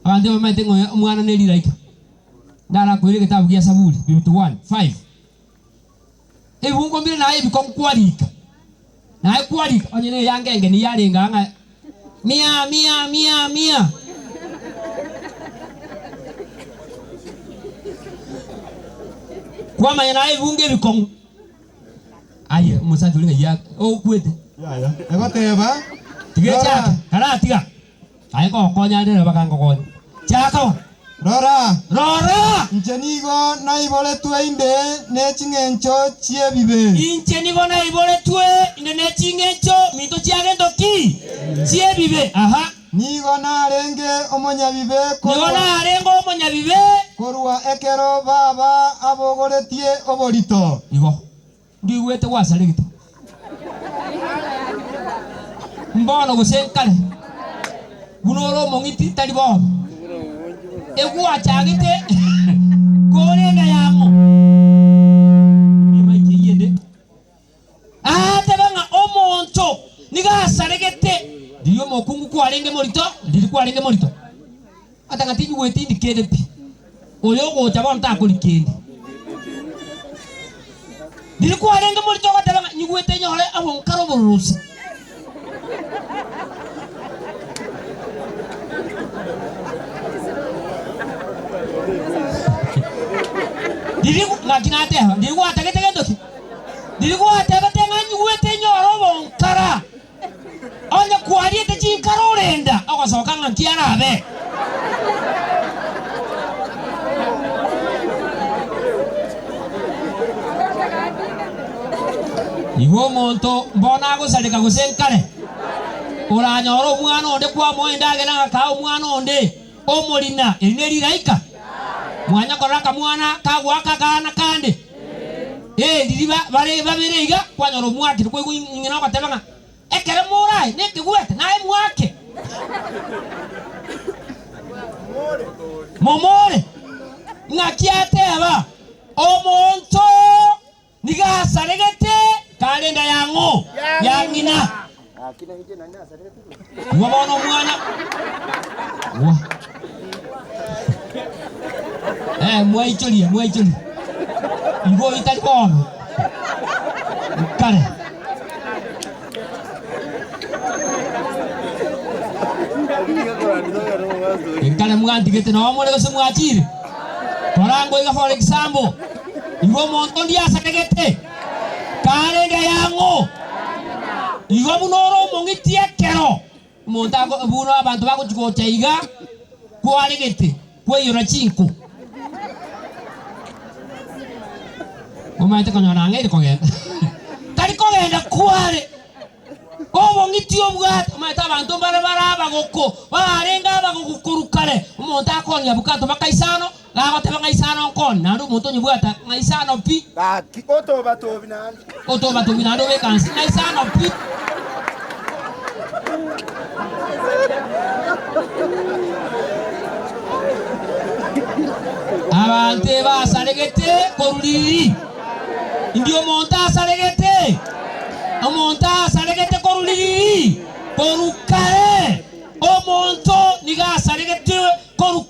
Abanto bamaete ng'a omwana ne rilaika. Ndarakoire egetabu gia Saburi 51, 5. Ebibungo mbire naye ebikong'u kwarika, naye kwarika onye ne eyanga engeni yarenge aa ng'a mia mia mia mia. Kwamanya naye ebibungo ebikong'u. Aye omosacha oria ng'ai ake okwete. Yaya, egoteba, Tiga Rora, echake, karatiga. Aye ngogokonya ande nabo bakangokonya. Chaka bono. Rora, Rora! inche nigo naiboretwe inde ne ching'encho chi'ebibe. Inche nigo naiboretwe inde ne ching'encho minto chia gento ki? Chi'ebibe. Aha. Nigo narenge omonyabibe Nigo korwa, narenge omonyabibe. korwa ekero baba abogoretie oborito. Igo. Ndioigwete gwasaregete mbono gose nkare, buna ore omong'iti tari bono, egwachagete kore enda yamo. Emaika eyio ende aateba ng'a omonto nigo asaregete riria omokungu kwarenge morito, riria kwarenge morito. Ata ng'a tinyigweti indi kende pi, oyo ogocha bono takori kende. Riria kwarenge morito ogoteba ng'a nyigwete nyore obonkara obororosi. Riria ng'aki nateba, riria gwatagete gento ki? Riria gwatebete ng'a nyigwete nyore obonkara. Onye kwariete chinkara orenda ogosoka ng'a nki arabe. Igo omonto mbono agosareka gose nkare, oranyore omwana onde kwamoa endagera ng'a kaa omwana onde omorina, eri neriraika? Mwanya korora akamwana kagoaka akana kande, ee riria bare babere iga, kwanyora omwakire kwaigwa ng'ina ogoteba ng'a ekero morae nekegwete naye mwake. Momore, ng'aki ateba, Omonto Nigo asaregete kare enda ya ng'o? Ya ng'ina. Igo bono omwana Gwa. Eh, mwaichorie, mwaichorie. Igo oyio tari bono. Kare. Ekare mwantigete nao more gose mwachire? Korangwa iga for example, igo omonto onde asaregete, kare enda yang'o? Igo buna ore omong'iti ekero omonto ako buna abanto bagochi gocha iga, kwaregete kwaiyora chinko. Omanyete konyora nang'eire kogenda. Tari kogenda kware. Obong'iti obwate, omanyete abanto mbare bare abagoko, barenge abagoku korwa kare. Omonto akoonia abukato baka isano, gagoteba ng'a isano nkooni, naende omonto onyebwata ng'a isano pi. Gaki otobatobi naende. Otobatobi naende obeka nse ng'a isano pi. Abanto ebasaregete korwa ririri. Indi omonto asaregete? Omonto asaregete korwa ririri? Korwa kare. Omonto nigo asaregete korwa.